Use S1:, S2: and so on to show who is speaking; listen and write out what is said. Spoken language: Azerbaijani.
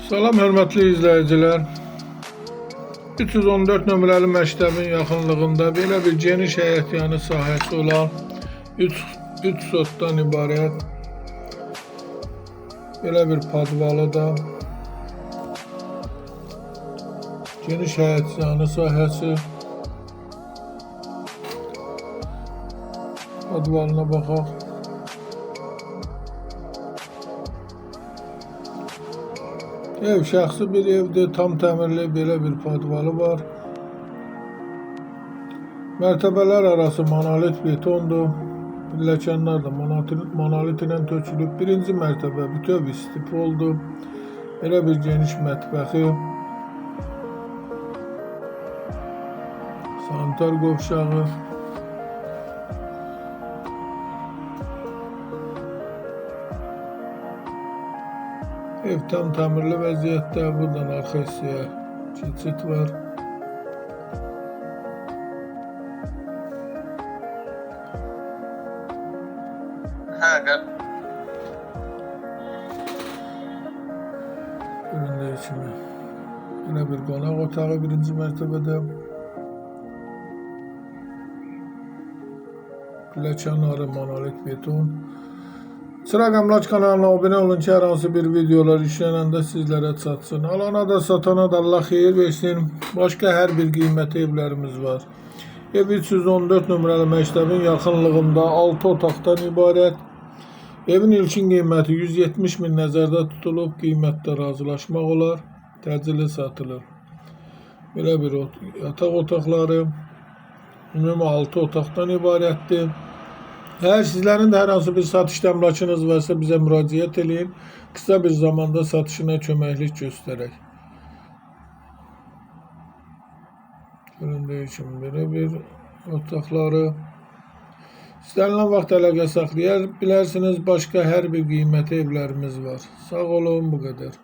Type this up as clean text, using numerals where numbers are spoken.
S1: Salam hörmətli izləyicilər. 314 nömrəli məktəbin yaxınlığında belə bir geniş həyətyanı sahəsi olan 3 sotdan ibarət belə bir padvalı da geniş həyətyanı sahəsi padvalına baxaq. Ev şəxsi bir evdir, tam təmirli belə bir padvalı var. Mərtəbələr arası monolit betondur. Pilləkənlər də monolit ilə tökülüb. Birinci mərtəbə bütöv istipoldur. Belə bir geniş mətbəxi, sanitar qovşağı. Ev tam təmirli vəziyyətdə. Buradan arxa hissəyə keçid var.
S2: Hə,
S1: Göründüyü kimi. Belə bir qonaq otağı birinci mərtəbədə. Pilləkənləri monolit beton. Çırak Əmlak kanalına abunə olun ki, hər hansı bir videolar yüklənəndə sizlərə çatsın. Alana da satana da Allah xeyir versin. Başqa hər bir qiymətli evlərimiz var. Ev 314 nömrəli məktəbin yaxınlığında 6 otaqdan ibarət. Evin ilkin qiyməti 170 min nəzərdə tutulub, qiymətdə razılaşmaq olar. Təcili satılır. Belə bir yataq otaqları ümumi 6 otaqdan ibarətdir. Əgər sizlərin də hər hansı bir satış əmlakınız varsa bizə müraciət eləyin. Qısa bir zamanda satışına köməklik göstərək. Göründüyü kimi belə bir otaqları. İstənilən vaxt əlaqə saxlaya bilərsiniz. Başqa hər bir qiymətli evlərimiz var. Sağ olun, bu qədər.